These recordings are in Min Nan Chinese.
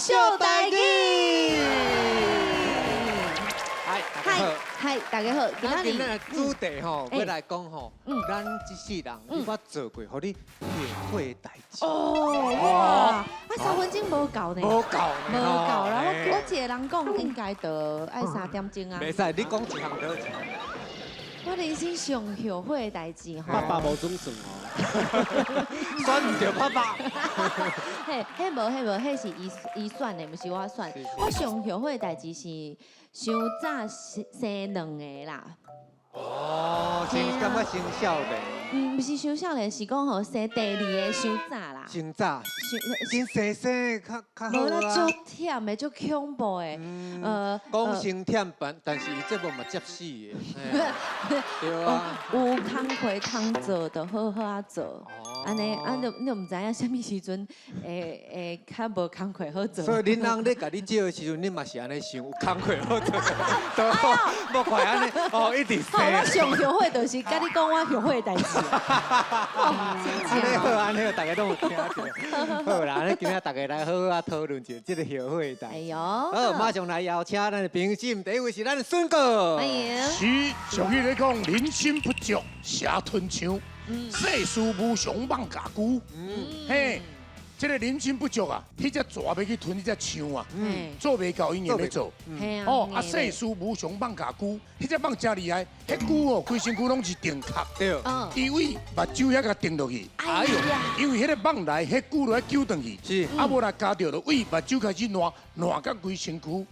笑台語。嗨，大家好。嗨，大家好。今仔日主題吼，欲來講吼，咱這世人你捌做過，予你後悔的代誌。哦，哇，啊3分鐘無夠呢，無夠，無夠啦。我一個人講應該就愛3點鐘啊。袂使，你講一項就一項。我人生上後悔的代誌吼，爸爸無準算哦，選毋著爸爸。嘿，彼無彼無，彼是伊伊選的，毋是我選。我上後悔的代誌是傷早生兩個啦。哦，先感覺先少年。毋是傷少年，是講吼生第二个傷早啦。傷早，先生生較較好。無啦，足忝的，足恐怖的。講先忝，但是伊節目嘛接死的。對啊。有工課通做，就好好仔做。按呢，啊，你就毋知影啥物時陣會較無工課好做。所以恁翁咧共你招的時陣，你嘛是按呢想，有工課好做，都無怪按呢，哦，一直好，我上後悔就是佮你講我後悔的代誌。按呢好，按呢好，大家攏有聽著。好啦，按呢今仔大家來好好仔討論一下這个後悔的代誌。哎喲，好，馬上來邀請咱的評審，第一位是咱的孫哥。歡迎。是，俗語咧講，人心不足蛇吞象，世事無常蠓咬龜。嘿，這个人心不足啊，彼隻蛇欲去吞彼隻象啊，做袂到，伊硬欲做。哦，啊，世事無常蠓咬龜，彼隻蠓誠厲害，彼龜哦，規身軀攏是電殼。對。伊為目睭遐共定落去。哎呀。因為彼个蠓來，彼龜就愛救轉去。是。啊，無來咬著，就為目睭開始爛，爛甲規身軀。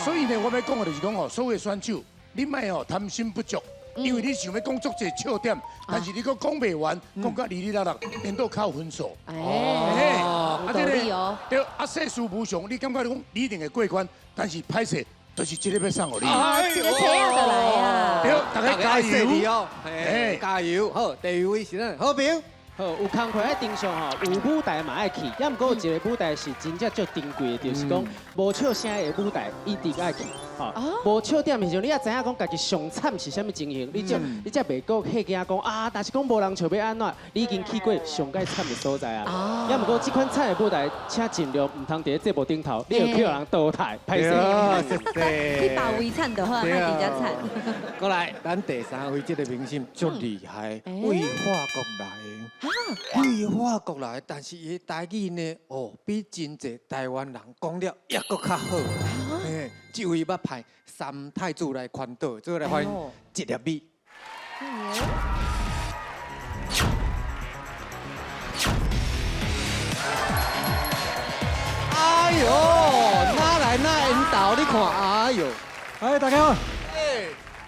所以呢，我欲講的就是講哦，所有選手，你莫哦貪心不足。因為你想欲講足濟笑點，但是你閣講袂完，講甲哩哩啦啦，顛倒扣分數。哦，有道理哦。對，啊，世事無常，你感覺講你一定會過關，但是歹勢，就是這个欲送予你。啊，這个車仔就來啊。對，大家加油哦！嘿，加油！好，第二位是咱和平。好，有工課喺頂上吼，有舞台嘛愛去，抑毋過有一個舞台是真正足珍貴的，就是講無笑聲的舞台一定愛去。吼，無笑點的時陣，你也知影講家己上慘是啥物情形，你才袂閣嚇驚講啊，但是講無人笑欲按怎？你已經去過上蓋慘的所在啊。抑毋過這款慘的舞台，請盡量毋通佇咧節目頂頭，你會去予人淘汰，歹勢。謝謝。去別位慘就好，莫佇遮慘。過來，咱第三位這个明星足厲害，為法國來的。為法國來，但是伊的台語呢，哦，比真濟台灣人講了猶閣較好。嘿，這位欲派三太子來傳導，做來歡迎一粒米。哎喲，哪來哪緣投？你看，哎喲，哎，大家好。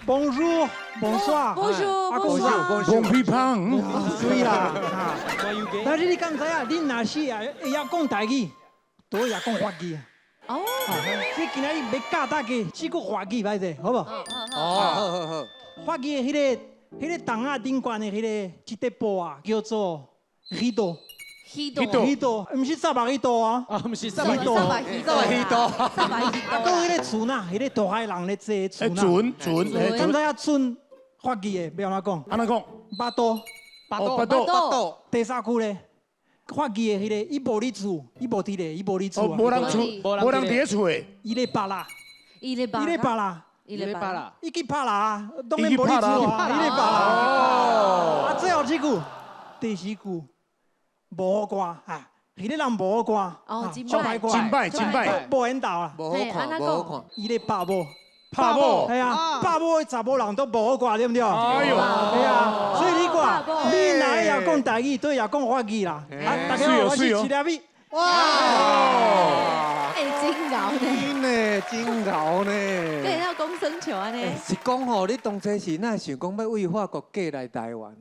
Bonjour，bonsoir， Bonjour，蒙皮胖，對啦。但是你敢知影？你若是啊會曉講台語，都會曉講法語。哦。所以今仔日欲教大家幾句法語，歹勢，好無？哦，好好好。法語的彼个筒仔頂懸的彼个一塊布啊，叫做 rideau。 rideau。 rideau，毋是薩巴魚肚啊。啊，毋是薩巴魚肚。薩巴魚肚。薩巴魚肚。啊，閣彼个船啊，彼个大海人咧坐的船啊。船船。敢知影船法語的欲按怎講？按怎講？ Bateau。 Bateau。第三句咧，法語的彼个，伊無佇厝，伊無佇咧，伊無佇厝。無人厝，無人佇咧厝的。伊咧別啦。伊咧別。伊咧別啦。伊咧別啦。伊去拍啦，當然無佇厝啊，伊咧別啦。啊，最後這句，第四句，無好看啊，彼个人無好看。哦，真歹，真歹，真歹。無緣投啦。無好看，無好看。伊咧拍某。拍某。係啊，拍某的查某人都無好看，對毋對？哎喲。係啊，所以你看，你若會曉講台語，都會曉講法語啦。啊，大家好，我是一粒米。哇！欸，真𠢕呢！真的，真𠢕呢！你會曉講耍笑按呢？是講吼，你當初是哪會想講欲為法國過來台灣？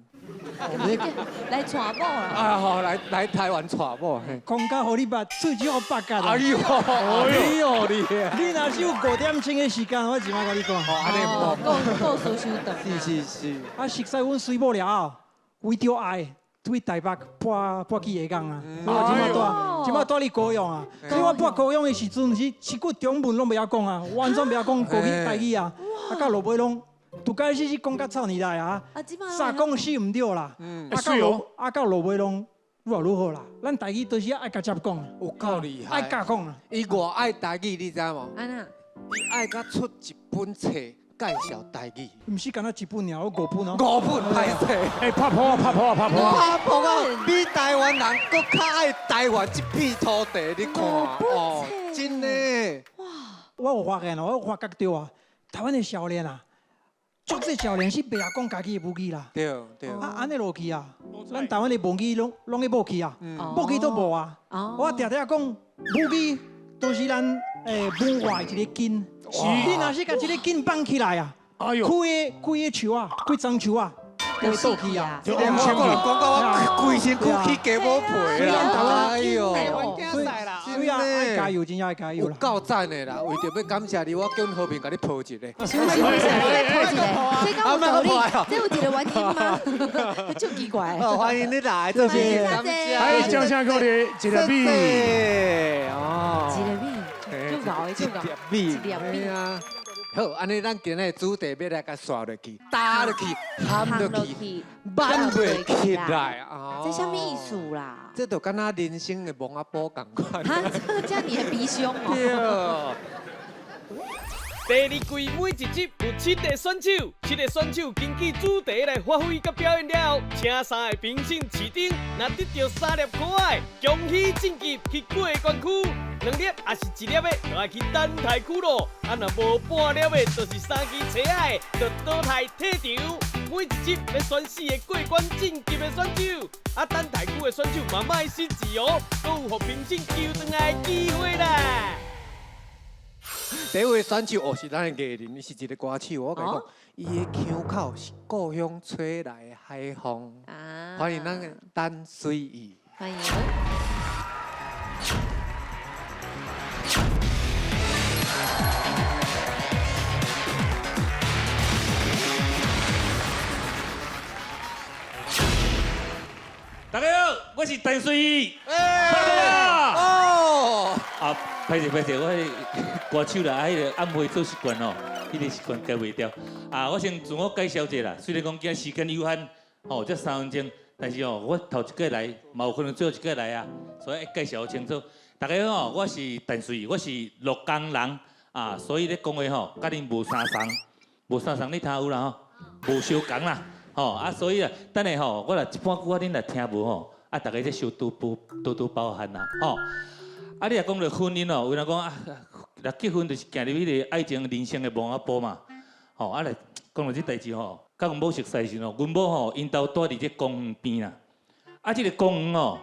來娶某啦！啊吼，來台灣娶某。講甲予你目喙舌予拔甲。哎喲，哎喲你！你若是有5點鐘的時間，我一擺共你講。哦，按呢故事傷長。是是是。啊，熟似阮水某了後，為著愛，對台北搬去下港啊。所以我這擺住佇高雄啊。所以我搬高雄的時陣是一句中文攏袂曉講啊，完全袂曉講國語台語啊。啊，到落尾攏，拄開始是講甲臭膩來啊，啥講死毋對啦。啊，到落尾攏愈來愈好啦。咱台語都是愛共接講，有夠厲害，愛教講啊。伊偌愛台語，你知無？按怎？伊愛甲出一本冊介紹台語。毋是干焦一本爾，我五本哦。五本歹勢。欸，拍破啊，拍破啊，拍破啊！拍破啊！比台灣人閣較愛台灣這片土地，你看哦，真的。哇！我有發現哦，我有發覺著啊，台灣的少年啊，足濟少年是袂曉講家己的母語啦。對對。啊，按呢落去啊，咱台灣的母語攏攏咧無去啊，無去都無啊。我定定講母語都是咱文化的一个根。你若是共這个根綁起來啊，開个開个樹啊，開樟樹啊，就會倒去啊。就往前講到我規身軀起雞毛皮啦！哎喲，所以啊，愛加油，真正愛加油啦！有夠讚的啦！為著欲感謝你，我叫和平共你抱一个。是不是？是不是？你抱一个，這敢有道理？這有一個原因嗎？足奇怪。歡迎你來，謝謝。感謝。哎，掌聲鼓勵，一粒米。哦，一粒米，足𠢕的，足𠢕。一粒米啊！好，按呢咱今日主題欲來共煞落去，打落去，含落去，挽袂起來啊！這啥物意思啦？這就敢若人生的墓仔埔仝款。哈，這樣你的鼻凶哦。第二季每一集有七个選手，七个選手根據主題來發揮佮表演了後，請三个評審飼燈，若得著三粒箍仔，恭喜晉級去過關區；兩粒抑是一粒的，就愛去等待區囉。啊，若無半粒的，就是三支錘仔的，就淘汰退場。每一集欲選四个過關晉級的選手，啊，等待區的選手嘛莫失志哦，閣有予評審救轉來的機會啦。第一位選手哦，是咱的藝人，伊是一个歌手。我共你講，伊的腔口是故鄉吹來的海風。歡迎咱的陳隨意。歡迎。大家好，我是陳隨意。哦。啊，歹勢歹勢，我歌手啦，啊，彼个暗會做習慣哦，彼个習慣改袂掉。啊，我先自我介紹一下啦。雖然講今時間有限，吼，才3分鐘，但是哦，我頭一擺來，嘛有可能最後一擺來啊，所以愛介紹清楚。大家好，我是陳隨意，我是鹿港人啊，所以咧講話吼，佮恁無相仝，無相仝，你聽有啦吼，無相仝啦，吼啊，所以啊，等下吼，我若一半句話恁若聽無吼，啊，大家才小多多多多包涵啦，吼。啊，你若講著婚姻哦，有人講啊，若結婚就是行入彼个愛情人生的墓仔埔嘛，吼啊來講著這代誌吼，佮阮某熟似時陣吼，阮某吼𪜶兜住佇這公園邊啦，啊，這个公園吼，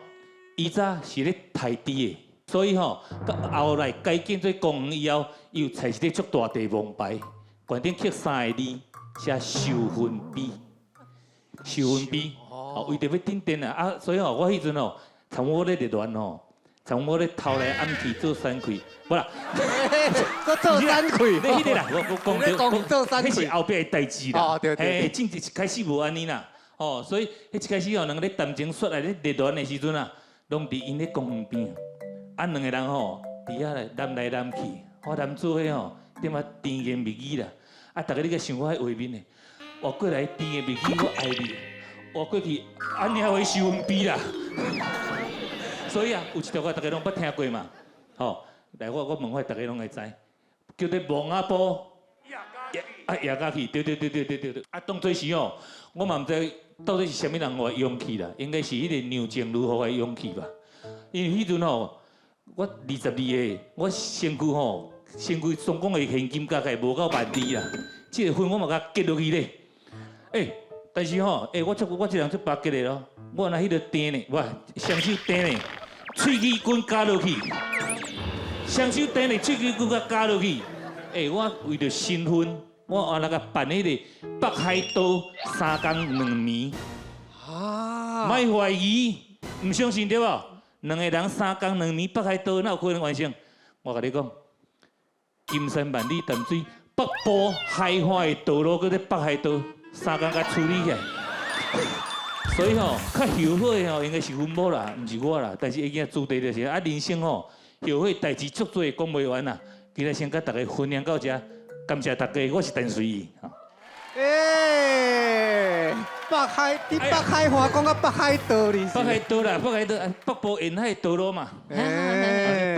以早是咧刣豬的，所以吼，到後來改建做公園以後，伊有採一个足大塊王牌，懸頂刻三个字，寫壽婚碑，壽婚碑，哦，為著欲頂電啊，啊，所以吼，我彼陣吼，參我咧熱戀吼。從我咧偷來暗去做山開，無啦，閣做山開，你彼个啦，我講做山開，彼是後壁的代誌啦。哦，對對。嘿，進一開始無按呢啦，哦，所以彼一開始哦，兩個咧談情說愛咧熱戀的時陣啊，攏佇𪜶咧公園邊，啊，兩個人吼佇遐來攬來攬去，我攬做伙吼，踮遐甜言蜜語啦，啊，逐家你閣想我彼畫面的，活過來甜言蜜語我愛你，活過去按呢會收分悲啦。所以啊，有一條歌逐家攏捌聽過嘛，吼，來我問我逐家攏會知，叫做墓仔埔，啊夜家去，對對對對對對對。啊，當作時哦，我嘛毋知到底是啥物人予我勇氣啦，應該是彼個梁靜茹予我勇氣吧。因為彼陣吼，我22歲，我身軀吼，身軀總共的現金加起來無夠萬二啦，這個婚我嘛共結落去咧。欸，但是吼，欸，我這人足巴結的咯，我若彼個釘呢，哇，雙手釘呢。喙齒棍咬落去，雙手釘咧，喙齒棍佮咬落去。欸，我為著新婚，我按那個辦彼个北海道3工2暝。啊！莫懷疑，毋相信對無？兩个人3工2暝北海道，哪有可能完成？我共你講，金山萬里淡水北部海岸的道路，閣咧北海道3工共處理起來。所以吼，較後悔吼，應該是阮某啦，毋是我啦。但是已經注定就是啊，人生吼，後悔代誌足濟，講袂完啦。今日先佮大家分享到這，感謝大家，我是陳隨意。欸，北海，你北海話講到北海道哩？北海道啦，北海道，北部沿海道路嘛。北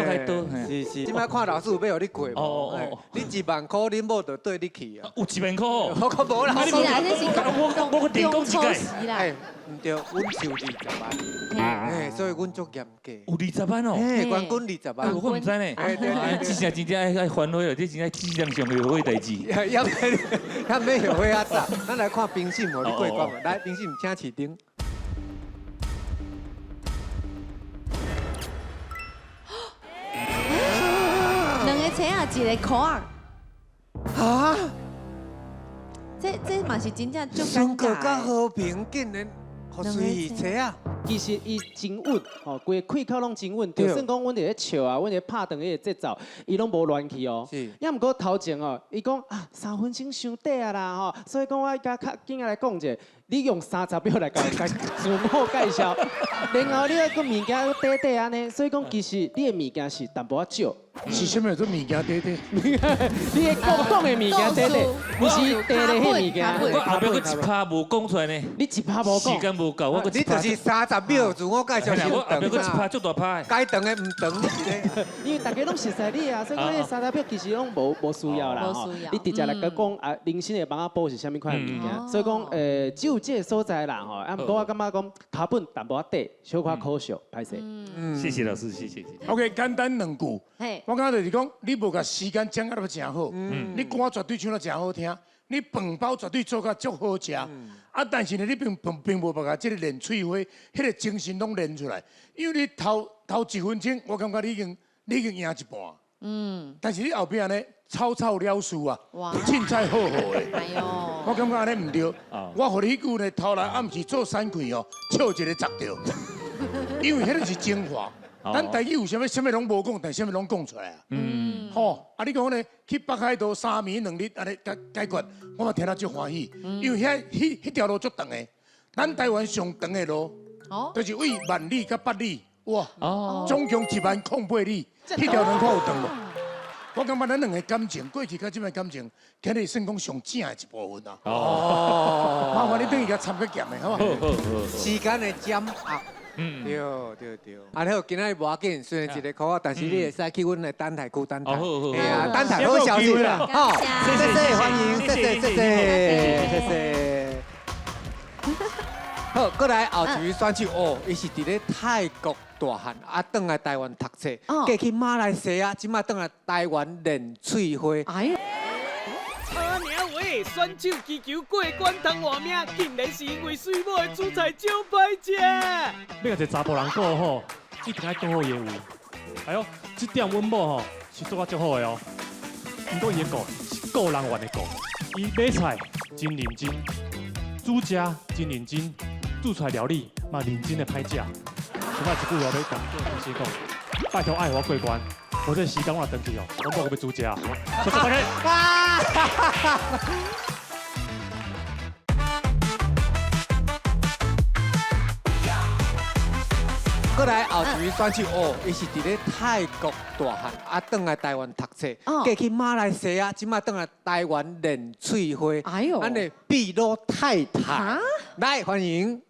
海道。是是。這擺看老師有欲予你過無？哦，你1萬塊，恁某就綴你去啊？有1萬塊哦。我講無啦。是啦，這是我電講一屆。哎，毋對，阮收20萬。哎，所以阮足嚴格。有20萬哦。哎，冠軍20萬。我毋知呢。這真真正愛煩惱了，這真正世上上後悔代誌。也免後悔啊早，咱來看評審，予你過關無？來，評審請市長。兩個車仔，一個箍仔。啊？這嘛是真正足尷尬。孫哥佮和平竟然予隨意車仔。其實伊真穩，吼，規个氣口攏真穩。就算講阮佇咧笑啊，阮佇咧拍斷彼個節奏，伊攏無亂去哦。是。抑毋過頭前哦，伊講啊3分鐘傷短啊啦吼，所以講我較較緊仔來講者，你用30秒來共自我介紹，然後你還閣物件閣短短按呢，所以講其實你的物件是淡薄仔少。是啥物做物件短短？你的講講的物件短短，毋是短的彼物件。我後壁閣一拍無講出來呢。你一拍無講。時間無夠，我閣一拍。你就是30秒自我介紹我後壁閣一拍足大拍。該長的毋長，你是咧。因為大家攏熟似你啊，所以講你30秒其實攏無需要啦吼。你直接來講啊，人生的網仔簿是啥物款的物件？所以講只有這個所在啦吼。啊，毋過我感覺講腳本淡薄仔短，小可可惜，歹勢。謝謝老師，謝謝。 OK，簡單兩句。我感覺就是講，你無共時間掌握得誠好，你歌絕對唱得誠好聽，你飯包絕對做甲足好食，啊！但是呢，你並無辦法這個練喙花，彼個精神攏練出來。因為你頭1分鐘，我感覺你已經贏一半。嗯。但是你後壁呢，草草了事啊，凊彩好好的。哎喲。我感覺按呢毋對。我予你彼句呢，頭來暗時做散氣哦，笑一个砸著，因為彼個是精華。咱台語有啥物啥物攏無講，但啥物攏講出來啊！吼，啊你講呢？去北海道3暝2日按呢解決，我嘛聽了足歡喜，因為彼條路足長的，咱台灣上長的路，就是為萬里佮八里，哇，總共1萬零8里，彼條路看有長無？我感覺咱兩個感情，過去佮這擺感情，肯定算講上正的一部分啊！哦，麻煩你轉去共參個劍的，好無？好好好，時間的掌握。嗯，對對對。啊好，今仔日無要緊，雖然一個箍仔，但是你會使去阮的等待區等待。哦，好啊，等待好消息啦！好，謝謝歡迎，謝謝謝謝謝謝。好，過來後一位選手哦，伊是佇咧泰國大漢，啊，轉來台灣讀冊，過去馬來西亞，這擺轉來台灣練喙花。哎呦！阿娘喂，選手祈求過關通活命，竟然是因為水某的煮菜少歹食。欲共一个查埔人顧好，一定愛顧好伊的胃。哎喲，這點阮某吼是做甲足好的哦。毋過伊的顧是顧人緣的顧，伊買菜真認真，煮食真認真，煮出來料理嘛認真的歹食。這擺一句話欲共老師講，拜託愛予我過關。無這時間我若轉去哦，我某閣欲煮食。謝謝大家。過來後一位選手哦，伊是佇咧泰國大漢，啊，轉來台灣讀冊，過去馬來西亞，這擺轉來台灣練喙花。哎喲，咱的秘魯太太，來歡迎。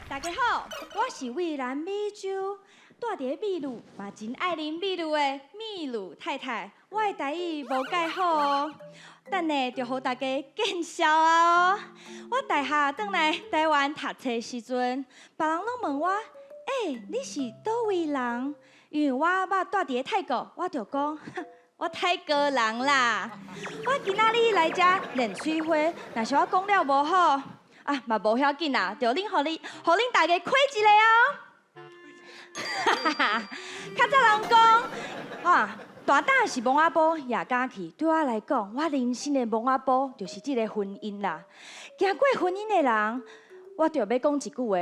大家好，我是為南美洲住佇秘魯，嘛真愛啉秘魯的秘魯太太。我的台語無蓋好哦，等下就予大家見笑啊哦。我大學轉來台灣讀冊時陣，別人攏問我，欸，你是佗位人？因為我捌住佇泰國，我就講。我泰國人啦，我今仔日來遮練喙花，若是我講了無好，啊嘛無要緊啦，就恁予恁大家虧一下哦。哈哈，較早人講，啊，大膽是摸仔埔也敢去，對我來講，我人生的摸仔埔就是這個婚姻啦。行過婚姻的人，我就欲講一句話：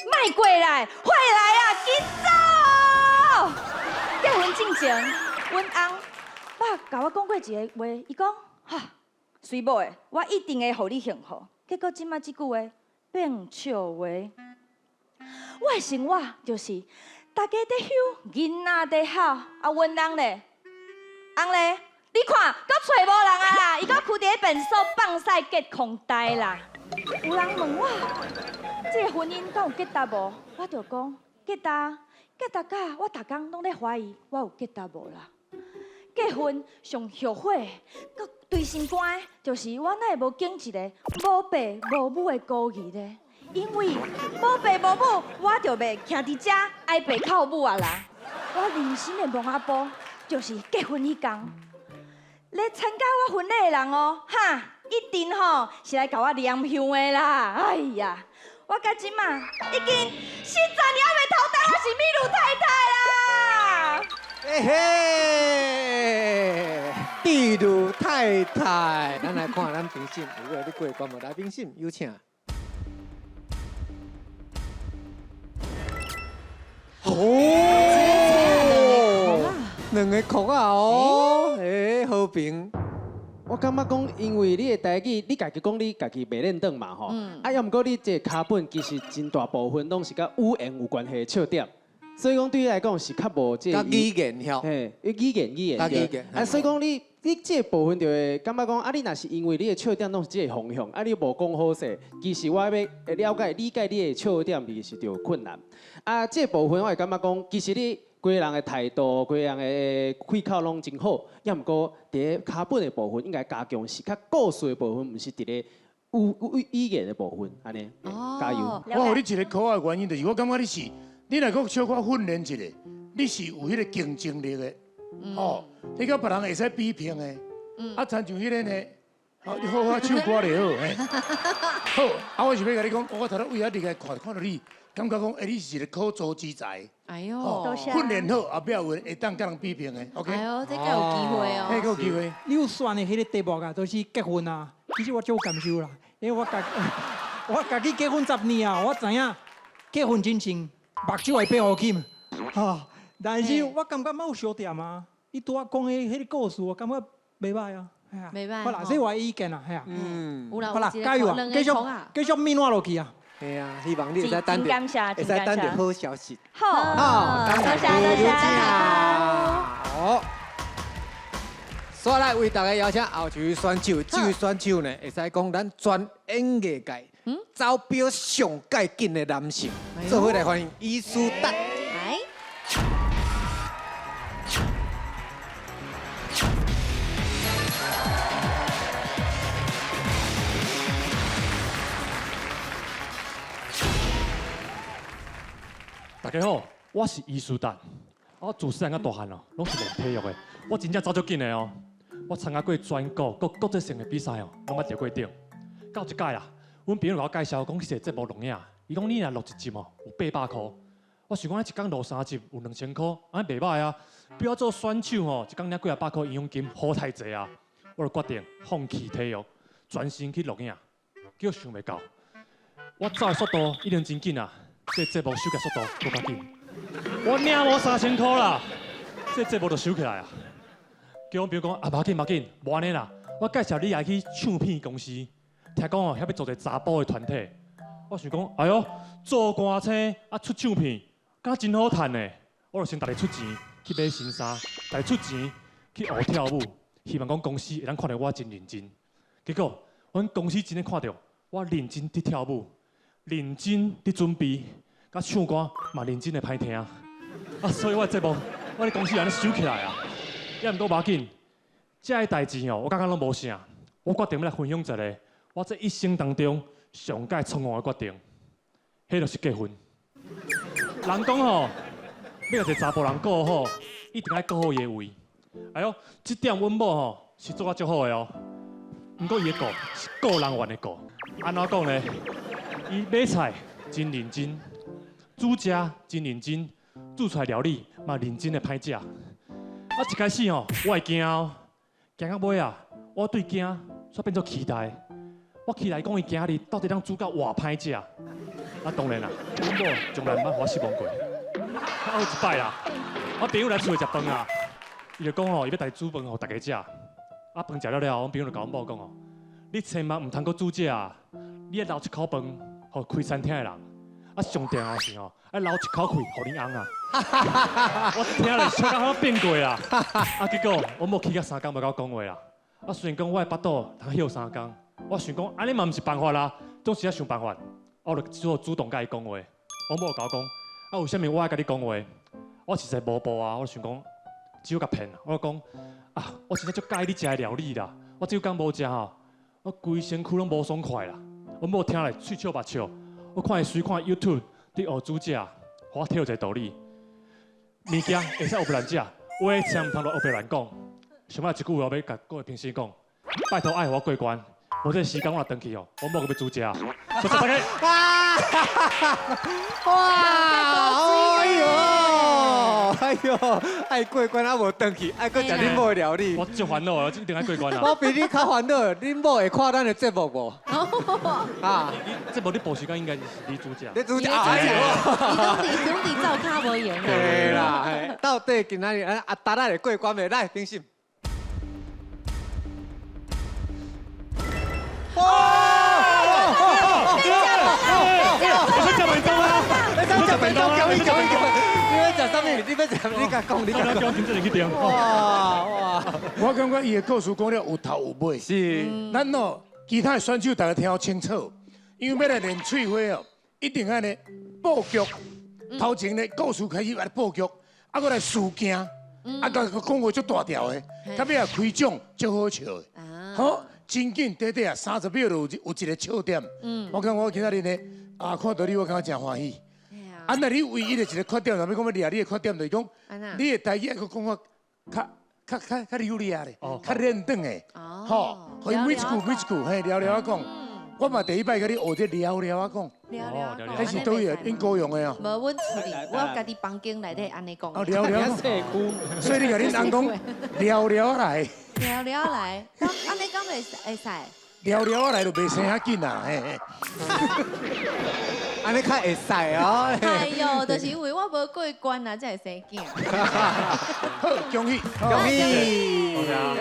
莫過來，快來啊，緊走！結婚進前，阮翁爸共我講過一个話，伊講：哈，水某的，我一定會予你幸福。結果這擺這句話變笑話。我的生活就是大家伫休，囡仔伫哭，啊，阮翁咧，翁咧，你看，阁揣无人啊啦，伊阁跍伫咧便所放屎结空台啦。有人问我，这个婚姻敢有结达无？我就讲结达，结达甲我逐工拢咧怀疑我有结达无啦。结婚上后悔，阁对心肝的，就是我哪会无拣一个无爸无母的孤儿咧？因为无爸无母，我就袂徛伫遮哀爸哭母啊啦。我人生的墓仔埔就是结婚彼工，来参加我婚礼的人哦，哈，一定吼是来共我念香的啦。哎呀，我到这马已经实在年犹未头戴，我是秘鲁太太啦。嘿嘿，秘鲁太太，咱来看咱评审有咧过关无？来，评审有请。哦，两个壳啊哦，哎，好评。我感觉讲，因为你的台语，你家己讲你家己袂认得嘛吼，啊，犹毋过你这个脚本其实真大部分拢是佮语言有关系的笑点，所以讲对你来讲是较无这个佮语言晓，嘿，语言语言佮语言啊，所以讲你这个部分就会感觉讲，啊，你若是因为你的笑点拢是这个方向，啊，你无讲好势，其实我要了解理解你的笑点，其实就有困难。啊，这个部分我会感觉讲，其实你规个人的态度、规个人的开口拢真好，犹毋过伫咧脚本的部分应该加强是较故事的部分，毋是伫咧语言的部分，按呢，加油！我予你一个可爱的原因，就是我感觉你是，你若阁小可训练一下，你是有彼个竞争力的，吼，你佮别人会使比拼的，啊，亲像彼个呢，好，你好好唱歌就好，嘿，好，啊，我是欲共你讲，我头拄位遐入来看，看到你，感觉讲，欸，你是一个可组之才。哎呦，多谢。训练好，后壁有会当佮人比拼的，OK。哎呦，这阁有机会哦。嘿，阁有机会。你有选的彼个题目啊，都是结婚啊。其实我足有感受啦，因为我家己结婚10年啊，我知影结婚进前目睭会变乌金，哈。但是我感觉嘛有小点啊，伊拄仔讲的彼个故事，我感觉袂䆀啊。袂䆀。好啦，这是我的意见啦，嘿啊。嗯。好啦，加油啊！继续继续minu落去啊！嘿啊，希望你会使等著，会使等著好消息。好，多谢多谢。好，煞来为大家邀请后一位选手，这位选手呢，会使讲咱全演艺界走表上盖紧的男性，做伙来欢迎伊斯达。大家好，我是伊斯达。我自细汉到大汉哦，拢是练体育的。我真正走足紧的哦。我参加过全国、阁国际性的比赛哦，拢捌得过奖。到一届啦，阮朋友共我介绍讲，彼个节目录影，伊讲你若录一集哦，有800箍。我想讲，一工录3集有2000箍，按呢袂䆀啊。比我做选手吼，一工领几啊百箍营养金好太济啊。我就决定放弃体育，专心去录影。结果想袂到，我走的速度已经真紧啊！这节目收起速度阁较紧，我领无3000箍啦，这节目就收起来啊。叫阮朋友讲啊，无要紧，无要紧，无按呢啦。我介绍你来去唱片公司，听讲哦，遐欲组一个查埔的团体。我想讲，哎哟，做歌星啊出唱片，敢真好趁呢。我就先逐日出钱去买新衫，逐日出钱去学跳舞，希望讲公司会当看著我真认真。结果，阮公司真的看著我认真伫跳舞。认真伫准备，佮唱歌嘛认真的歹听，啊，所以我的节目，我的公司按呢收起来啊。犹毋过无要紧，这个代志哦，我感觉拢无啥。我决定欲来分享一个我这一生当中上盖错误的决定，彼就是结婚。人讲吼，欲共一个查埔人顾好，一定爱顾好伊的胃。哎哟，这点阮某吼是做甲足好的哦。毋过伊的顾是顾人缘的顾，按怎讲呢？伊买菜真认真，煮食真认真，煮出来料理嘛认真的歹食。啊，一开始吼，我会惊哦，惊到尾啊，我对惊煞变做期待。我期待讲伊今日到底通煮到偌歹食。啊，当然啦，阮某从来毋捌予我失望过。啊，有一摆啦，我朋友来厝里食饭啊，伊就讲吼，伊欲家己煮饭予大家食。啊，饭食了了后，阮朋友就共阮某讲哦，你千万毋通阁煮食啊，你爱留一口饭予开餐厅的人。啊，啊，上重要是吼，愛留一口氣予恁翁啊。我聽咧笑甲好變過啦。啊，結果我某氣甲三工無佮我講話啦。啊，雖然講我的腹肚通歇三工，我想講按呢嘛毋是辦法啦，總是愛想辦法。我就只好主動佮伊講話。我某共我講，啊，為啥物我愛佮你講話？我實在無步啊，我想講只有共騙。我講啊，我實在足佮意你食的料理啦。我這幾工無食吼，我規身軀攏無爽快啦。我某聽咧喙笑目笑，我看伊隨看 YouTube 佇學煮食，予我體會一个道理。物件會使烏白亂食，話千毋通亂烏白亂講。想欲一句話，我欲共各位評審講，拜託愛予我過關，無這個時間我若轉去哦，我某閣欲煮食。多謝大家。哇！哎喲，哎喲，愛過關啊無轉去，愛閣食恁某的料理。我足煩惱，我一定愛過關啊。我比你較煩惱，恁某會看咱的節目無？啊，你節目你播時間應該是你煮食。你煮食，哎喲，你攏佇灶跤無閒。對啦，到底今仔日阿達仔會過關袂？來，評審。哇！我想食便當啊！你想食便當？叫你叫你叫你欲食啥物？你欲食？你共講，你共講。我真正去訂。哇哇！我感覺伊的故事講了有頭有尾。是。咱哦，其他的選手大家聽好清楚，因為欲來練喙花哦，一定愛呢布局。頭前呢故事開始來布局，啊，閣來事件，啊，閣講話足大條的，到尾啊開獎足好笑的。好。真緊，短短啊，30秒就有一個笑點。我感覺我今仔日呢，啊，看到你，我感覺真歡喜。啊，那你唯一的一個缺點，若欲講欲掠你的缺點，就是講，你的台語愛閣講較較較較流利咧，較輪轉的，吼，予伊每一句每一句，嘿，聊聊仔講。我嘛第一擺佮你學這聊聊仔講，彼是佗位？恁高雄的哦。無，阮厝裡，我家己房間內底按呢講。哦，聊聊。所以你共恁翁講聊聊來。聊聊來，按呢講袂會使。聊聊來就袂生遐緊啦，嘿嘿。按呢較會使哦。哎喲，就是因為我無過關啊，才會生囝。好，恭喜，恭喜。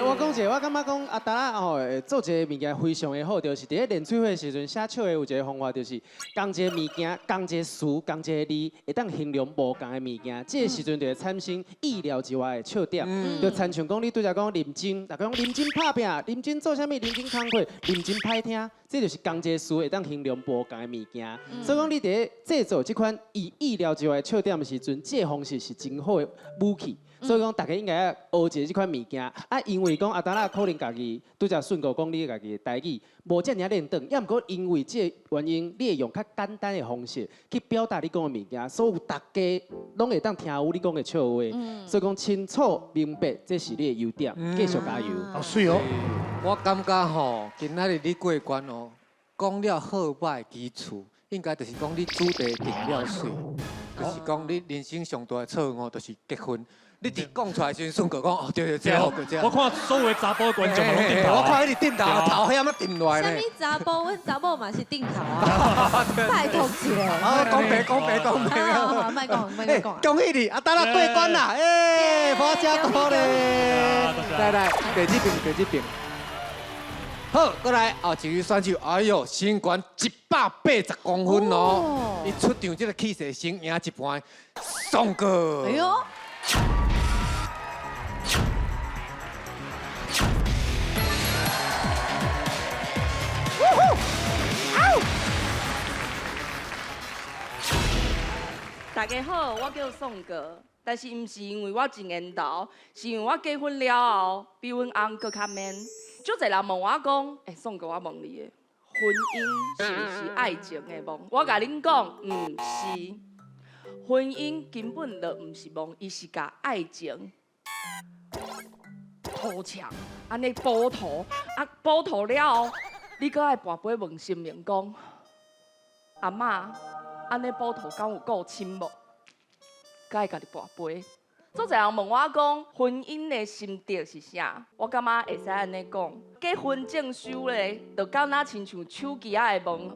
我講一個，我感覺講阿達仔吼，做一个物件非常的好，就是佇咧練喙花的時陣寫笑的有一个方法，就是仝一个物件、仝一个詞、仝一个字，會當形容無仝的物件。這个時陣就會產生意料之外的笑點。就親像講你拄才講認真，逐家講認真拍拚，認真做啥物，認真工課，認真歹聽，這就是仝一个詞會當形容無仝的物件。所以講你佇咧製作這款以意料之外的笑點的時陣，這个方式是真好的武器。所以講，大家應該愛學一下這款物件。啊，因為講阿達仔可能家己拄才順哥講你家己的台語無遮爾啊輪轉，抑毋過因為這個原因，你會用較簡單的方式去表達你講的物件，所以大家攏會當聽有你講的笑話。所以講清楚明白，這是你的優點，繼續加油。好媠哦！我感覺吼，今仔日你過關哦，講了好歹基礎，應該就是講你主題定了媠，就是講你人生上大的錯誤就是結婚。你佇講出來時陣，順哥講哦，對對，這好，這我看所有查埔觀眾嘛攏點頭。我看彼直點頭，頭遐麼點落來呢。啥物查埔？阮查某嘛是點頭啊。拜託一下。啊，講白講白講白。好，莫講，莫講。恭喜你，阿達仔過關啦！哎，花車多咧。來來，第這邊，第這邊。好，過來哦，一位選手，哎喲，身懸180公分哦，伊出場這个氣勢先贏一盤，宋哥。哎喲。大家好，我叫宋哥，但是毋是因為我真緣投，是因為我結婚了後比阮翁閣較 man。足濟人問我講，欸，宋哥，我問你的，婚姻是毋是愛情的夢？我共恁講，毋是，婚姻根本就毋是夢，伊是共愛情塗牆，按呢補塗，啊補塗了後，你閣愛跋杯問神明講，阿嬤。按呢補塗敢有夠深無？閣愛家己跋杯。足濟人問我講，婚姻的心得是啥？我感覺會使按呢講，結婚證書咧，就敢若親像手機仔的問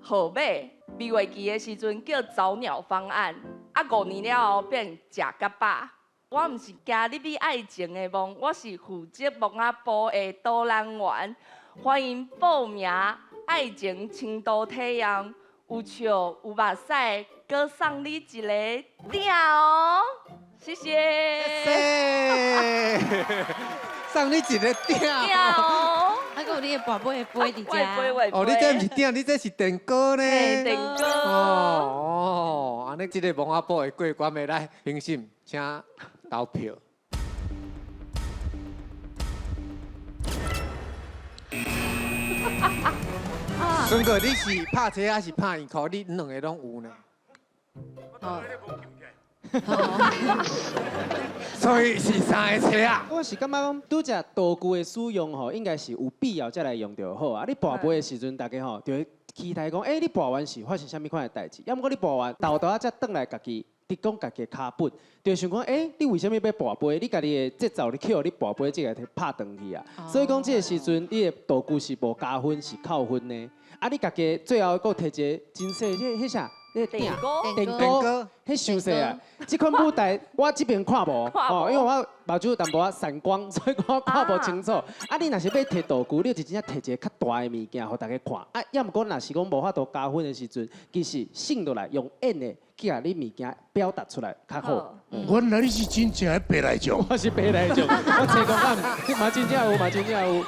號碼，未月期的時陣叫早鳥方案，啊5年了後變食甲飽。我毋是行入去愛情的夢，我是負責墓仔埔的導覽員，歡迎報名愛情深度體驗。有笑有目屎，閣送你一個鼎哦，謝謝。送你一個鼎哦。啊，閣有你的跋杯的杯佇遮。哦，你這毋是鼎，你這是電鍋呢。電鍋。哦，按呢這个墓仔埔會過關的，來評審，請投票。孫哥，你是拍車還是拍硬箍？你兩个攏有呢。所以是三个車啊。我是感覺講，拄才道具的使用吼，應該是有必要才來用就好啊。你跋杯的時陣，大家吼就會期待講，欸，你跋完是發生啥物款的代志？抑毋過你跋完，沓沓仔才轉來家己，直講家己的跤本，就想講，欸，你為啥物欲跋杯？你家己的節奏你去予你跋杯這個摕拍斷去啊。所以講，這個時陣你的道具是無加分，是扣分呢。啊，你家己最後閣摕一个真細，這彼啥？那個電鍋，彼傷細啊！這款舞台我這邊看無，哦，因為我目睭有淡薄仔散光，所以我看無清楚。啊，你若是欲摕道具，你就真正摕一个較大的物件，予大家看。啊，抑毋過若是講無法度加分的時陣，其實省落來用演的去共你物件表達出來較好。原來你是真正的白內障。我是白內障，我揣講啊，嘛真正有，嘛真正有。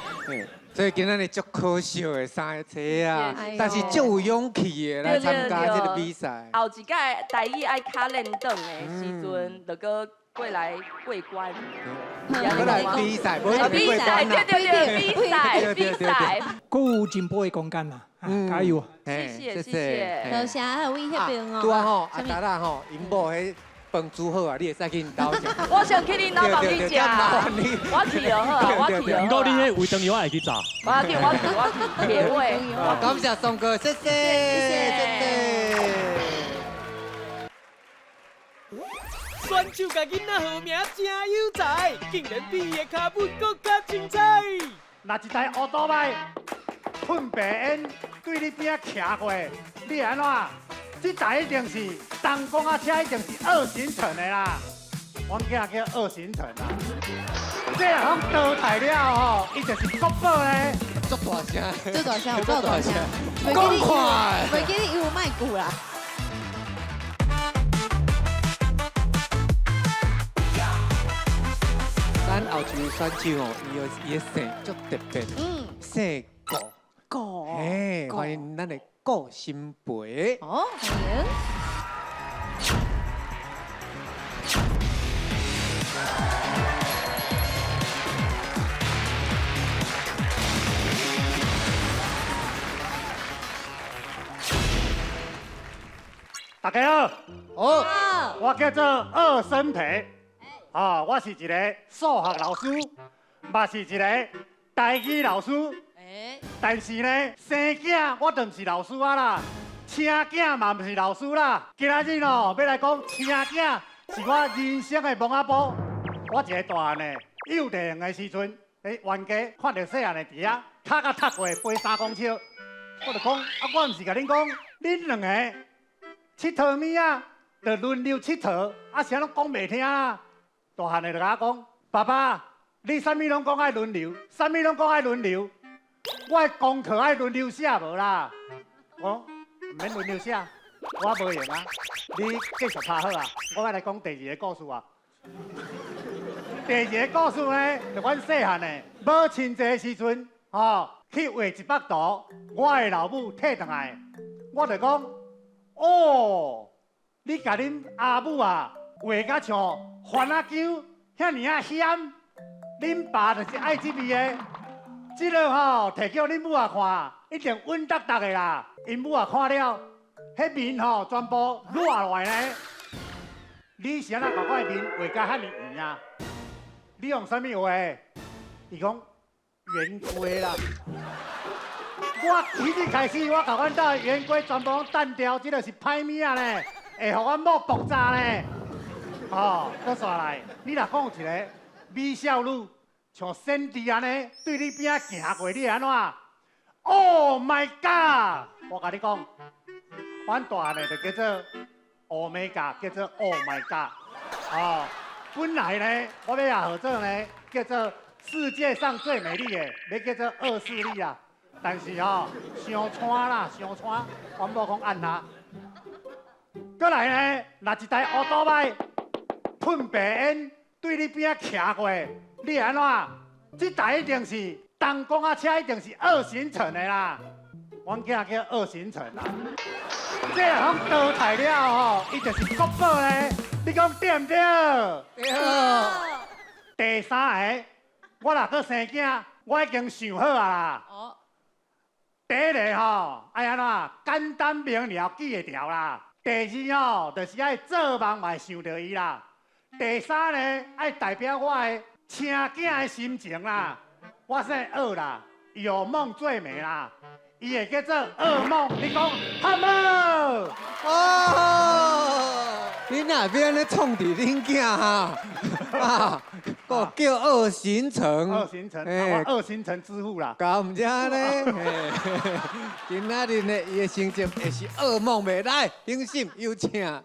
所以今仔日足可惜的三个車啊，但是足有勇氣的來參加這個比賽。後一屆台語愛較練轉的時陣，就閣過來過關。過來比賽，無特別過關對對對，比賽比賽。閣有進步的空間啦，加油！謝謝謝謝。多謝啊，位彼邊哦。拄仔吼，阿達仔吼，𪜶某彼飯煮好啊，你會使去𪜶兜食。我想去恁兜房去食。我去就好啊，我去就好。毋過你彼胃腸藥會去炸。我去，我去，我去，鐵胃。感謝宋哥，謝謝，謝謝。選手共囡仔號名誠有才，竟然比伊的跤步閣較精彩。若一台烏多擺噴白煙對你邊仔騎過，你會按怎？這台一定是東光仔車，一定是二行程的啦。阮囝叫二行程啦。這若講淘汰了吼，伊就是國寶咧。足大聲，足大聲，有夠大聲。講快，袂記得伊有賣鼓啦。咱後一位選手吼，伊的姓足特別，姓顧，顧，嘿，歡迎咱的顧新培。哦，歡迎。大家好，好，我叫做二生培。啊，我是一个數學老師，嘛是一個台語老師。但是呢，生囝我就毋是老師啊啦，生囝嘛毋是老師啦。今仔日哦，欲來講生囝是我人生的墓仔埔。我一个大漢的幼稚園的時陣，咧冤家看著細漢的佇遐，跤甲踢過飛3公尺，我就講啊，我毋是共恁講，恁兩個𨑨迌物仔，就輪流𨑨迌，啊，啥攏講袂聽啊。大漢的就共我講，爸爸，你啥物攏講愛輪流，啥物攏講愛輪流，我的功課愛輪流寫無啦？我講毋免輪流寫，我無閒啊。你繼續拍好啊，我欲來講第二個故事啊。第二個故事呢，就阮細漢的母親節的時陣，吼去畫一幅圖，我的老母提轉來，我就講，哦，你共恁阿母啊畫甲像番仔薑，遐爾仔鹹，恁爸就是愛這味的。這个吼，提叫恁母仔看，一定穩當當的啦。𪜶母仔看了，彼面吼全部軟落來呢。你是按怎共我的面畫甲遐爾圓啊？你用啥物畫？伊講圓規啦。我彼日開始，我共阮兜的圓規全部攏擲掉，這个是歹物仔呢，會予阮某爆炸呢。哦，閣煞來，你若講有一個美少女，像仙女按呢，對你邊仔行過，你會按怎？Oh my god！我共你講，阮大漢的就叫做歐米伽，叫做 Oh my god！哦，本來呢，我欲也號做呢，叫做世界上最美麗的，欲叫做惡勢力啊。但是吼，伤喘啦，伤喘，阮某讲按下。过来呢，若一台乌多摆喷白烟对你边仔徛过，你会按怎？这台一定是东光仔车，一定是二行程的啦。阮囝叫二行程啦。这若讲淘汰了吼，伊就是国宝咧。你讲对毋对？对。第三个，我若阁生囝，我已经想好啊啦。哦。第一个吼，爱按怎？简单明了，记会牢啦。第二吼，就是爱做梦嘛会想著伊啦。第三呢，爱代表我的生囝的心情啦。我姓鄂啦，有梦最美啦。伊会叫做噩梦，你讲好无？哦，你若欲按呢创治恁囝哈？啊，阁叫恶行程，恶行程，我恶行程之父啦。敢毋知呢？今仔日呢，伊的成绩会是噩梦袂？来，评审有请。哦，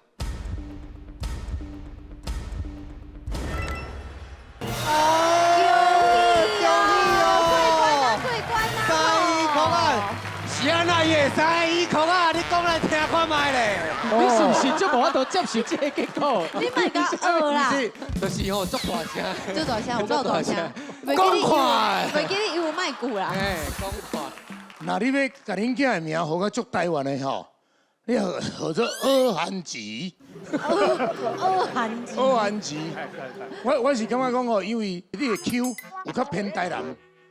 过关啊，过关啊！三一空啊，是按怎伊会三一空啊？你讲来听看觅咧。你是毋是足无法度接受这个结果？你莫共学啦。毋是，就是吼，足大声。足大声，有够大声。讲快。袂记你有麦句啦。哎，讲快。若你欲共恁囝的名号较足台湾的吼，你号做恶韩吉。恶韩吉。恶韩吉。我是感觉讲吼，因为你的腔有较偏台南。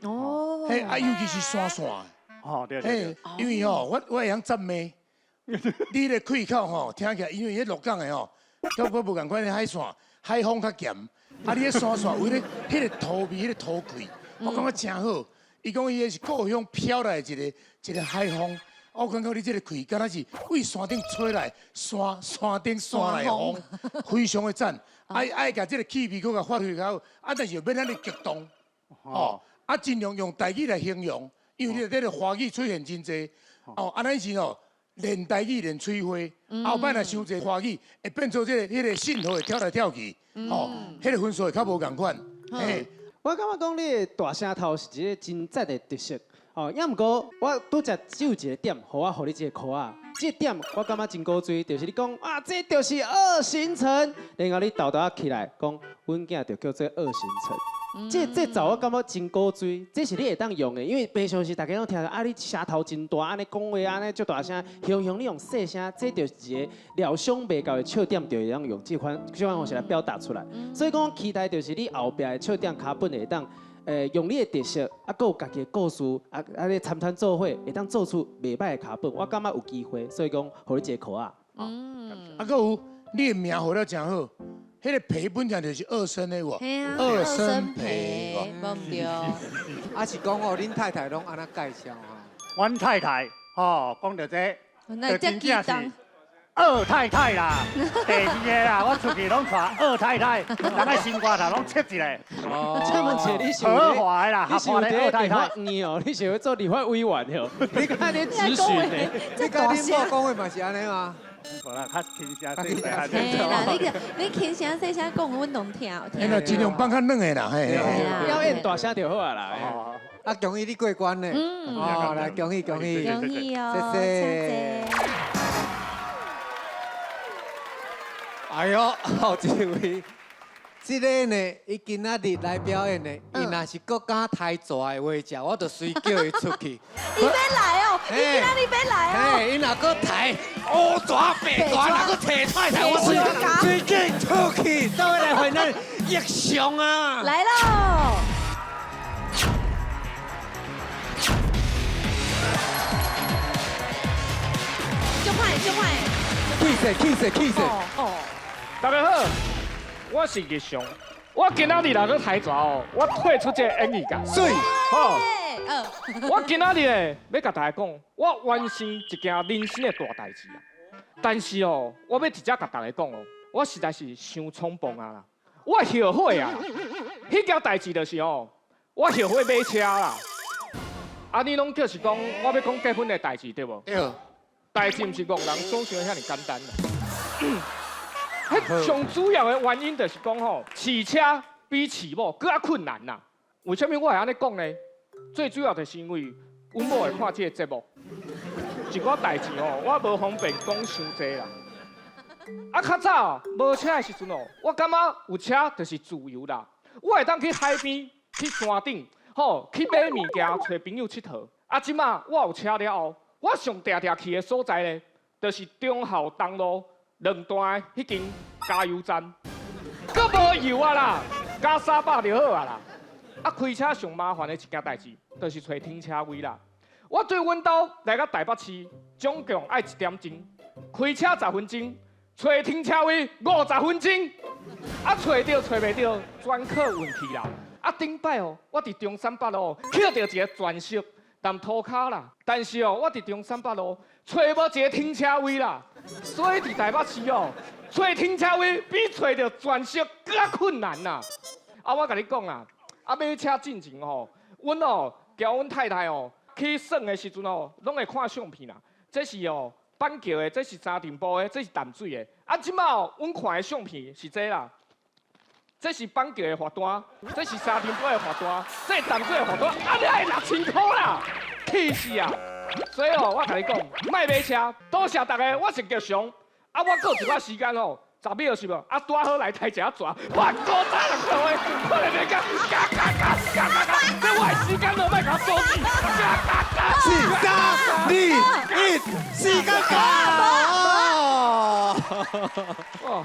哦。嘿，啊，尤其是山线。哦，对对。因为吼，我会晓赞美。你的开口吼，听起来，因为彼鹿港的吼，佮我无仝款的海线，海风较咸，啊，你彼山线为咧彼个土味、彼个土气，我感觉真好。伊讲伊彼是故乡飘来的一个一个海风，我感觉你这个气，敢若是为山顶吹来，山顶山来的风，非常的赞。爱爱共这个气味阁共发挥较好，啊，但是又免遐尔激动，哦，啊，尽量用台语来形容，因为你这个华语出现真济，哦，啊，咱是吼。练台语练吹花，后摆若伤济华语，会变做这个彼个信号会跳来跳去，吼，彼个分数会较无仝款。嘿，我感觉讲你的大声头是一个真赞的特色，哦，也毋过我拄才只有一个点，予我予你这个箍仔，这个点我感觉真古锥，就是你讲啊，这就是恶行程，然后你沓沓仔起来讲，阮囝就叫做恶行程。这节奏我感觉真古锥，这是你会当用的，因为平常时大家拢听著啊，你声头真大，按呢讲话按呢足大声，雄雄你用细声，这就是一个料想袂到的笑点，就会当用这款方式来表达出来。所以讲，期待就是你后壁的笑点脚本会当，用你的特色，啊，阁有家己的故事，啊啊，你参团做伙，会当做出袂䆀的脚本。我感觉有机会，所以讲，予你一个箍仔。啊，阁有你的名号了真好。彼个皮本来就是二声的喎，二声皮，无毋对。啊是讲哦，恁太太拢按怎介绍啊？阮太太吼，讲著这，就真正是二太太啦，第二个啦，我出去拢带二太太，人个心肝头拢切一下。哦，请问一下，你是合华的啦，你是有伫立法院哦？你是有做立法委员哦？你看你质询呢？你佮恁某讲话嘛是按呢吗？无啦，较轻声细声。嘿啦，你轻声细声讲，阮拢听。嘿啦，尽量放较软的啦，嘿。表演大声就好啊啦。啊，恭喜你过关呢！哦，来恭喜恭喜，恭喜哦，谢谢。哎呦，好这位，这个呢，伊今仔日来表演的，伊若是阁敢抬蛇的话，食我就随叫伊出去。伊欲来哦，伊今仔日欲来哦。嘿，伊若阁抬乌蛇白蛇，若阁提出来，我随叫伊出去，做伙来欢咱英雄啊！来喽！就快就快！气势气势气势！哦，大家好，我是日常。我今仔日来去抬蛇哦，我退出这个演艺界。水，好。我今仔日呢，欲共大家讲，我完成一件人生的大代志啊。但是哦，我欲直接共大家讲哦，我实在是伤冲动啊啦，我后悔啊。彼件代志就是哦，我后悔买车啦。啊，你拢就是讲，我欲讲结婚的代志对无？对。代志毋是戆人所想的遐尔简单啦。彼上主要的原因就是讲吼，饲车比饲某阁较困难啦。为啥物我会按呢讲呢？最主要就是因为阮某會看這个節目，一寡代誌吼，我無方便講傷濟啦。啊，較早無車的時陣哦，我感覺有車就是自由啦。我會當去海邊、去山頂，吼，去買物件、揣朋友𨑨迌。啊，這馬我有車了後，我上定定去的所在咧，就是忠孝東路兩段的彼間加油站，閣無油啊啦，加300就好啊啦。啊，開車上麻煩的一件代誌，就是揣停車位啦。我對阮兜來到台北市，總共愛1點鐘，開車10分鐘，揣停車位50分鐘，啊，揣著揣袂著，全靠運氣啦。啊，頂擺哦，我佇中山北路捡著一个全色澹塗跤啦，但是哦，我佇中山北路揣無一个停車位啦，所以佇台北市哦，揣停車位比揣著全色閣較困難啦。啊，我共你講啦，啊，買車進前吼，阮哦交阮太太哦去耍的時陣哦，攏會看相片啦。這是哦板橋的，這是三重埔的，這是淡水的。啊，這馬哦，阮看的相片是這啦。這是板橋的罰單，這是三重埔的罰單，這是淡水的罰單，啊，你愛6000箍啦，氣死啊！所以哦，我共你講，莫買車，多謝大家，我是吉祥。啊，我閣有一寡時間哦，10秒是無？啊，拄好來抬一下蛇，我古早人看話，我來來加加加加加加，這我的時間都莫共我阻止，加加加， 4、3、2、1，時間到。哦。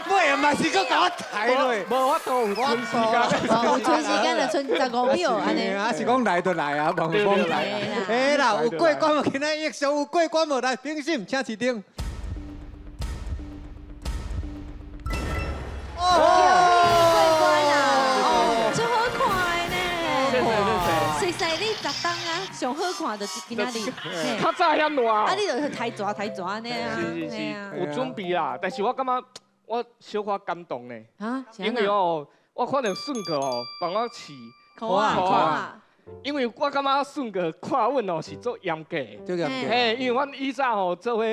尾嘛是閣共我抬落，無法度有存時間，有存時間就存15秒按呢。啊是講來就來啊，無講來。哎啦，有過關無？今仔英雄有過關無？來，評審請市長。哦，過關啦！哦，足好看的呢。熟似你十冬啊，上好看就是今仔日。較早遐爛。啊，你就是抬蛇抬蛇按呢啊。是是是，有準備啦，但是我感覺。我小可感動呢，因為哦，我看著順哥哦，幫我試箍仔，因為我感覺順哥看阮哦是足嚴格的，足嚴格，嘿，因為阮以早吼做伙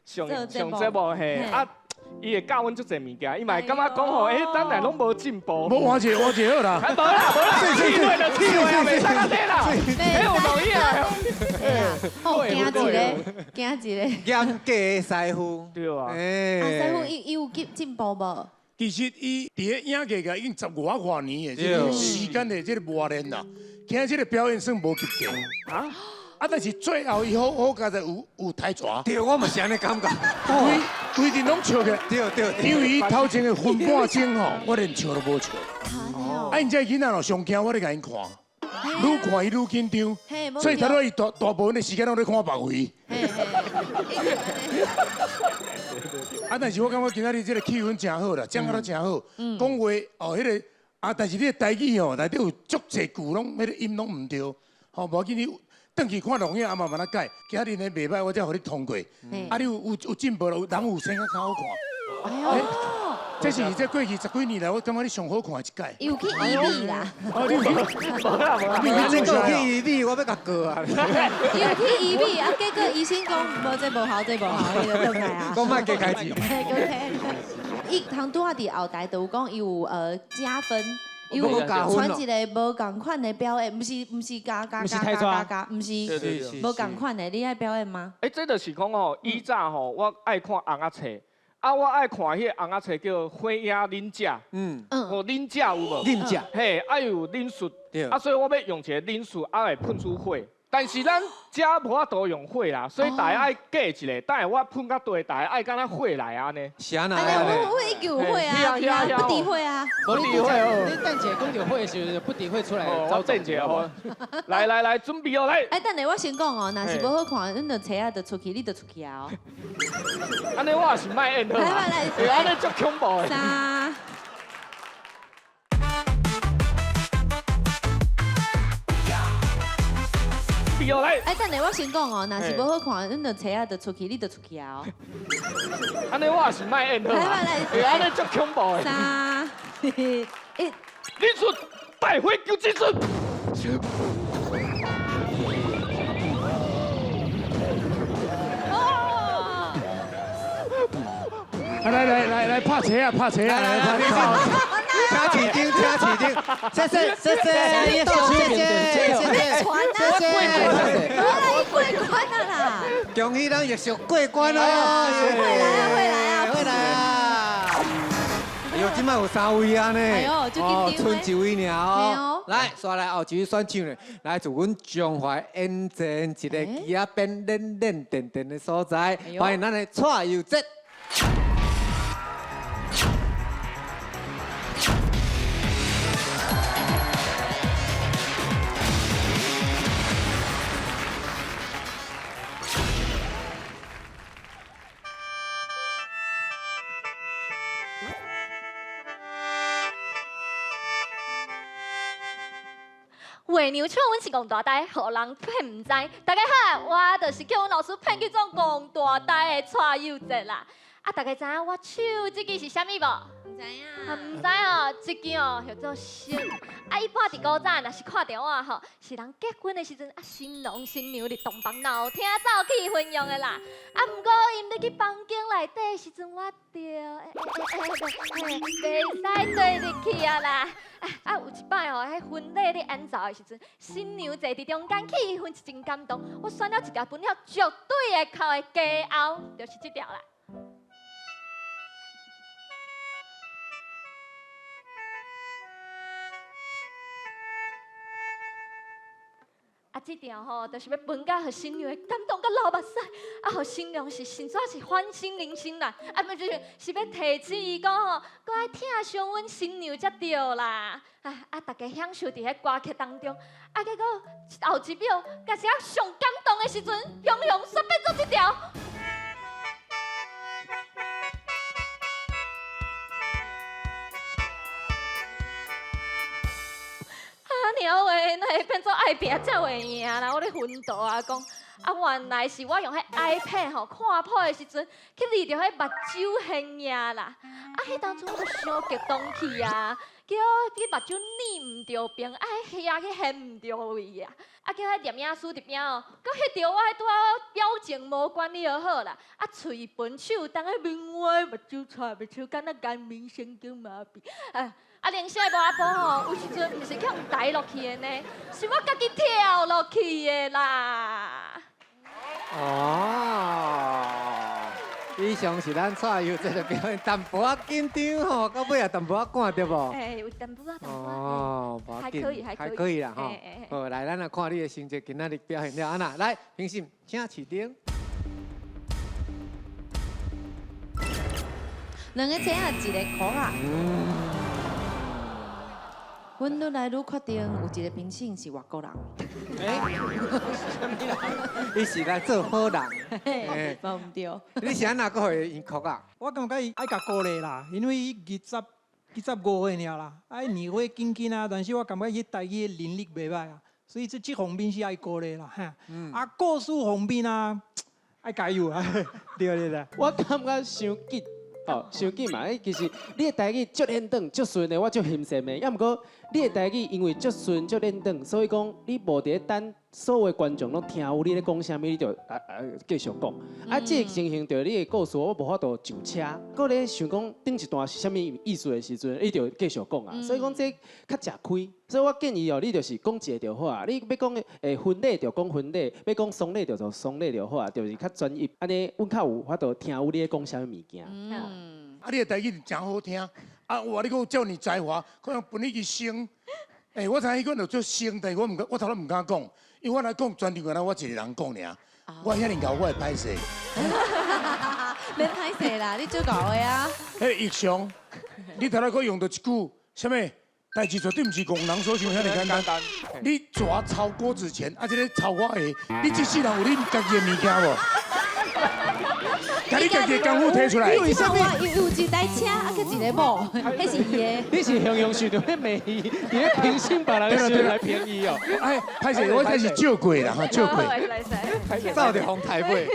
上上節目嘿，啊，伊會教阮足濟物件，伊嘛會感覺講吼，欸，咱來攏無進步。無換一個，換一個好啦。無啦無啦，試過就試過啊，袂使按呢啦，彼有錄影的。哦，驚一个，驚一个。嚴格的師傅。對啊。啊，師傅伊伊有進進步無？其實伊佇咧影藝界已經十外外年的這個時間的這個磨練啦，今仔這個表演算無及格。啊？啊！但是最後伊好好佳在有抬蛇。對，我嘛是按呢感覺。規規陣攏笑起來。對對。因為伊頭前的分半鐘吼，我連笑都無笑。啊！𪜶這囡仔咯上驚，我咧共𪜶看，愈看伊愈緊張，所以頭拄仔伊大大部分的時間攏咧看別位。啊！但是我感覺今仔日這個氣氛誠好啦，講甲都誠好，講話哦，彼个啊，但是你的台語吼，內底有足濟句攏彼个音攏毋對，吼，無要緊你。轉去看錄影，啊慢慢仔改。今日呢袂歹，我才予你通過。啊，你有進步了，有人有生較較好看。哎喲，這是這過去十幾年來，我感覺你上好看的一屆。有去醫美啦。哦，你有去？無啦無啦。你這個去醫美，我欲共告啊。有去醫美，啊，結果醫生講無這無效，這無效，伊就轉來啊。講莫加開錢。伊通拄仔佇後台就有講，伊有加分。伊有傳一个無仝款的表演，毋是毋是加加加加加加，毋是無仝款的，你愛表演嗎？欸，這就是講吼，以早吼，我愛看尪仔冊，啊，我愛看彼个尪仔冊叫《火影忍者》，嗯，哦，忍者有無？忍者，嘿，啊有忍術，啊，所以我欲用一个忍術，啊會噴出火。但是咱遮無法度用火啦，所以大家愛加一个，等下我噴較大，大家愛敢若火來按呢。是按呢？我已經有火啊，不滴火啊。不滴火哦。你等一下講著火的時候，不滴火出來。我等一下哦。來來來，準備哦，來。哎，等下我先講哦，若是無好看，恁就車仔就出去，你就出去啊哦。按呢我也是莫演好。來來來，按呢足恐怖的。三。哎，等下我先講哦，若是無好看，恁就車仔就出去，你就出去啊哦。按呢我也是莫演好。來來來，按呢足恐怖的。 3、2、1，你出大火求之術。來來來來，拍車啊，拍車啊，來拍。请市长，请市长，谢谢谢谢，谢谢谢谢，传啊，谢谢。过关啊啦！恭喜咱玉秀过关哦！会来啊，会来啊，会来啊！哎呦，这摆有三位啊呢，哎呦，就紧张。賰一位尔哦。来，煞来后一位选手呢，来自阮彰化延前一个枝仔边练练电电的所在，欢迎咱的蔡佑哲。月娘笑阮是戆大呆，予人骗毋知。大家好，我就是叫阮老师骗去做戆大呆的蔡佑哲啦。啊，大家知影我手这支是啥物无？毋知影。毋知哦，这支哦叫做笙。啊，一般伫古早若是看著我吼，是人结婚的时阵啊，新郎新娘伫洞房闹厅走气氛用的啦。啊，毋过𪜶咧去房间内底的时阵，我著袂使缀入去啊啦。啊，有一摆吼，彼婚礼咧演奏的时阵，新娘坐伫中间，气氛是真感动。我选了一条分了绝对会哭的歌喉，就是这条啦。啊，这条吼，就是欲分甲予新娘会感动甲流目屎，啊，予新娘是实在是反省人生啦，啊，毋是是欲提醒伊讲吼，阁爱疼惜阮新娘才对啦。啊，大家享受伫彼歌曲当中，啊，结果后一秒，甲是上感动的时阵，雄雄煞变做这条。鸟话，哪会变做爱拼才会赢啦？我咧昏倒啊，讲啊，原来是我用彼 iPad 吼看谱的时阵，去离著彼目睭现影啦。啊，彼当阵我就伤激动去啊，叫去目睭捏毋著边，啊，遐去现毋著位啊。啊，叫彼摄影师伫边哦，阁翕著我彼拄仔表情无管理就好啦。啊，喙唇手当彼面歪，目睭掣目睭，敢若颜面神经麻痹。啊！啊，灵性的无阿婆吼，有时阵毋是去予抬落去的呢，是我家己跳落去的啦。哦，以上是咱蔡佑这个表演，淡薄仔紧张吼，到尾也淡薄仔赶对无？哎，有淡薄仔，淡薄仔。哦，无还可以，还还可以啦吼。好，来，咱来看你的成绩，今仔日表现了按怎？来，评审，请市长。两个车仔，一个箍仔。阮愈来愈确定，有一个评审是外国人。欸，伊是来做好人。无毋对。你是按怎阁予伊哭啊？我感觉伊爱共鼓励啦，因为伊25岁尔啦，啊，年岁轻轻啊，但是我感觉伊台语的能力袂歹啊，所以这方面是爱鼓励啦。啊，故事方面啊，爱加油啊！对对对。我感觉伤紧。哦，伤紧嘛！其实你的台语足练转、足顺的，我足欣羡的。抑毋过你的台语因为足顺、足练转，所以讲你无伫咧等所有的观众拢听有你咧讲啥物，你就继续讲。啊，这个情形就你的故事，我无法度上车。阁咧想讲顶一段是啥物意思的时阵，你就继续讲啊。所以讲这较食亏。所以我建议哦，你就是讲一个就好啊。你欲讲婚礼就讲婚礼，欲讲丧礼就做丧礼就好啊，就是较专一。按呢，阮较有法度听有你咧讲啥物物件。啊，你的台语真好听。啊，哇，你阁有遮尔才华，可能分你去升。欸，我知影彼款就做升，但是我毋敢，我头拄毋敢讲，因为我来讲全场敢若我一个人讲尔。我遐尔𠢕，我会歹势。免歹势啦，你做𠢕的啊。彼个玉祥，你头拄阁用著一句，啥物？代志绝对毋是戆人所想遐尔简单。你蛇抄果子钱，啊，这个抄我的，你这世人有恁家己的物件无？共你家己的功夫提出来。你为啥物？有一台车，啊，阁一个某，彼是伊的。你是雄雄想著欲骂伊，伫咧评审别人的时阵来评伊哦。哎，歹势，我这是借过啦，哈，借过。走著风台尾。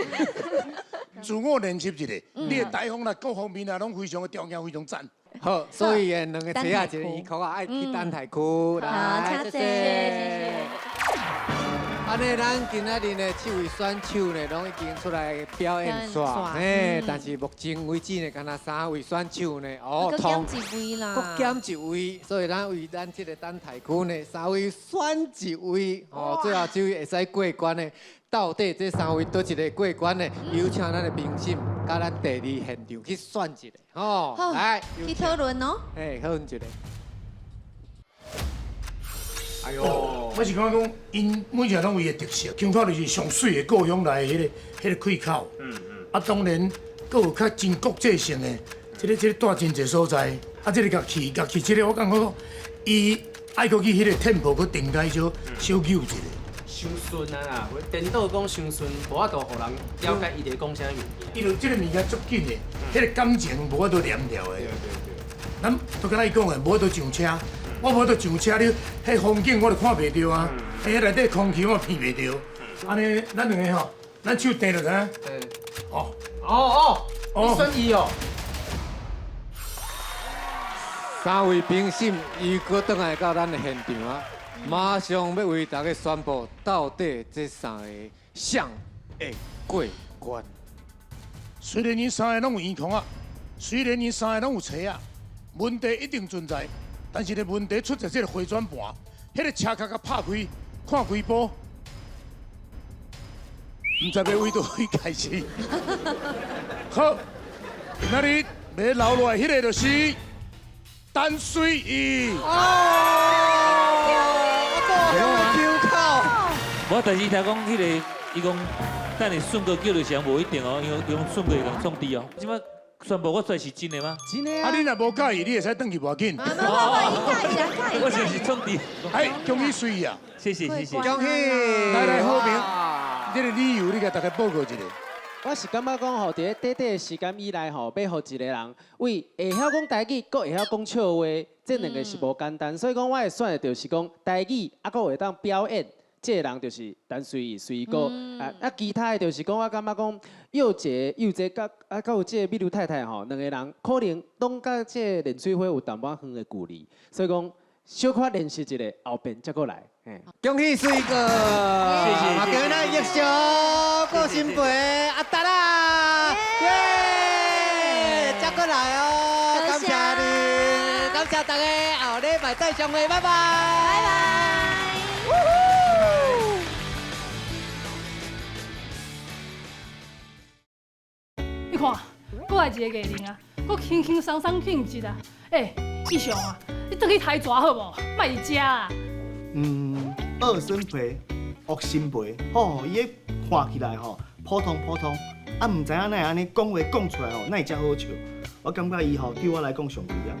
自我练习一下，你的台风啦，各方面啊，拢非常的条件非常赞。好，所以两个车仔一个圆箍仔，爱去等待区。来，谢谢。谢谢。按呢，咱今仔日呢，七位選手呢，攏已經出來表演煞，嘿，但是目前為止呢，敢若三位選手呢，哦，閣減一位啦，閣減一位，所以咱為咱這個等待區呢，三位選一位，哦，最後這位會使過關的，到底這三位佗一個過關的？有請咱的評審，佮咱第二現場去選一個，哦，來去討論哦，嘿，討論一個。哎呦，我是感覺講，𪜶每一個攏有伊的特色，腔口就是上媠的故鄉來的彼個氣口。啊，當然，閣有較真國際性的，這個帶真濟所在。啊，這個樂器樂器，這個我感覺講，伊愛閣去彼個 tempo 閣定解少小扭一下。傷順啊啦，顛倒講傷順，無法度予人了解伊佇講啥物件。伊就這個物件足緊的，彼個感情無法度黏牢的。咱都敢若伊講的，無法度上車。我無法度上車，你彼風景我就看袂著啊！彼內底空氣我鼻袂著。按呢，咱兩个吼，咱手硩著知影？哦哦哦，你選伊哦。三位評審又閣轉來到咱的現場啊！馬上欲為大家宣布，到底這三个誰會過關？雖然𪜶三个攏有耳孔啊，雖然𪜶三個攏有揣啊，問題一定存在。但是呢，問題出在這個迴轉盤，彼個車殼共拍開，看幾步，毋知欲為佗位開始。好，今仔日欲留落來彼個就是陳隨意。哦，我我但是聽講彼個，伊講等下順哥叫著誰無一定哦，因為伊講順哥會共創治哦。這擺宣布我出來是真的嗎？真的啊！你若無佮意，你會使轉去無要緊。無無無，伊佮意啦，佮意。我就是創治。哎，恭喜隨意啊！謝謝謝謝。恭喜！來來，好評。這個理由你共大家報告一下。我是感覺講吼，佇咧短短的時間以內吼，欲予一個人為會曉講台語，閣會曉講笑話，這兩個是無簡單。所以講，我會選的就是講台語，啊，閣會當表演。這個人就是陳隨意隨哥，啊，其他的就是講，我感覺講，幼姐、幼姐佮啊，佮有這個美女太太吼，兩個人可能攏佮這個連水花有淡薄仔遠的距離，所以講小可練習一下，後邊才閣來。恭喜隨哥，謝謝，嘛恭喜咱玉祥、郭新培、阿達啦，耶，才閣來哦，感謝你，感謝大家，後禮拜再相會，拜拜，拜拜。你看，閣來一个藝人啊，閣輕輕鬆鬆去毋啊！欸，志祥啊，你轉去抬蛇好無？莫佇遮啊！嗯，二生皮、惡心皮，吼，伊个看起來吼普通普通，啊，毋知影哪會按呢講話講出來吼，哪會遮好笑？我感覺伊吼對我來講上重要。